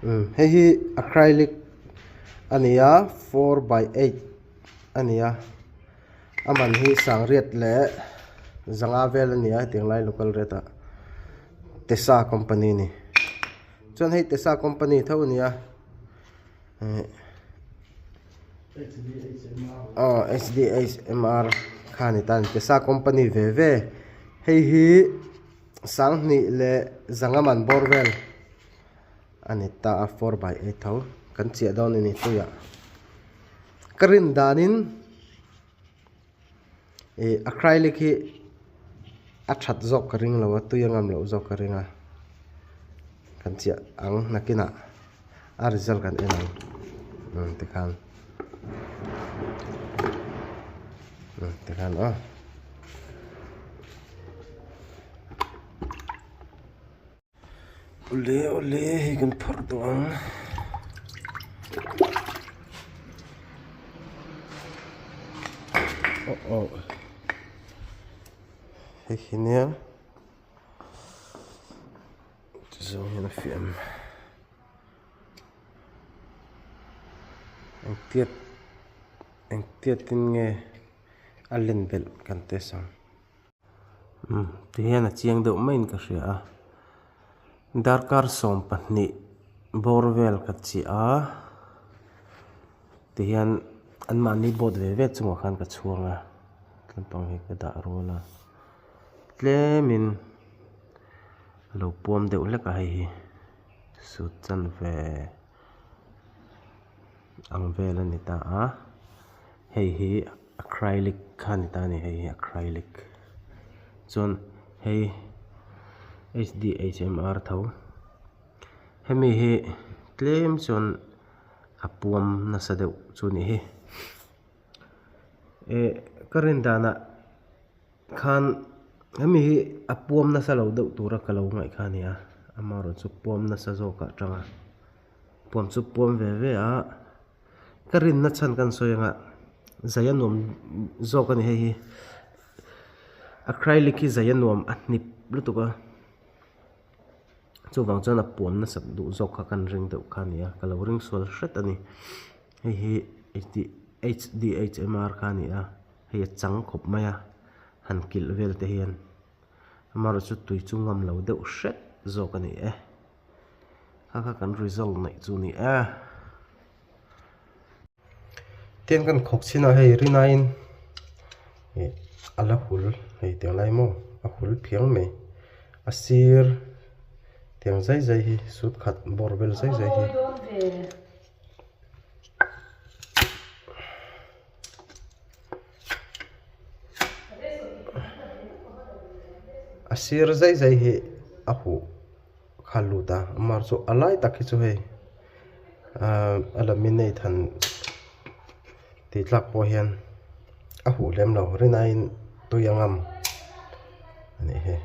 Umm hei hi acrylic a ni a 4x8 a ni a a man hi sangriat leh zanga vel a ni a hetiang lai local rate ah tesa company a ni chuan hei tesa company tho a ni a eh aw H_D_H_M_R kha a ni ta a ni tesa company ve ve hei hi sanghnih leh zanga man bawr vel. A ni ta a 4x8 tho kan chiah dawn a ni tuiah ka rin danin ih acrylic hi a that zawk ka ring lo a tui a ngam loh zawk ka ring a kan chiah ang nakinah a result kan en ang umm tikhan umm tikhan aw. Awle awle hei kan phawrh tawh ang aw aw hei hi nia tizawng hian a fiah em engtiat engtiatin nge a len belh kan test ang. Umm ti hian a chiang deuh maiin ka hria a darkar 12 bawr vel ka chiah a ti hian anmahni board ve ve chungah khan ka chhuang a lampang hi ka dah rual a tlemin a lo puam deuh hlek a hei hi sut chan ve ang vel a ni ta a hei hi. Acrylic kha a ni ta a ni hei hi acrylic chuan hei H_D_H_M_R tho hemi hi tlem chuan a puam nasa deuh chu a nih hi eh ka rin danah khan hemi hi a puam nasa lo deuh tura ka lo ngaih kha a ni a amaherawhchu puam nasa zawkah atanga puam chu puam ve ve a. Ka rinna chhan kan sawi anga zai a nuam zawk a ni hei hi acrylic hi zai a nuam a hnip lutuk a chuvang chuan a puam nasat duh zawk kha kan ring deuh kha a ni a ka lo ring sual hret a ni hei hi H_D_H_M_R kha a ni a hei a chang khawp mai a han kilh vel te hian amaherawhchu tui chu ngam lo deuh hret zawk a ni e. Kha kha kan result neih chu ni e. Tian kan khawk chin a hei rinaiin ih a la hul hei tiang lai maw a hul phiang mai a sir tiang zai zai hi sut khat bawr vel zai zai hi. A sir zai zai hi a huh. Kha lut a amah chu a lai tak hi chu hei ahh a laminate han tih tlak pawh hian a huh lem lo rin aiin tui a ngam a nih hi.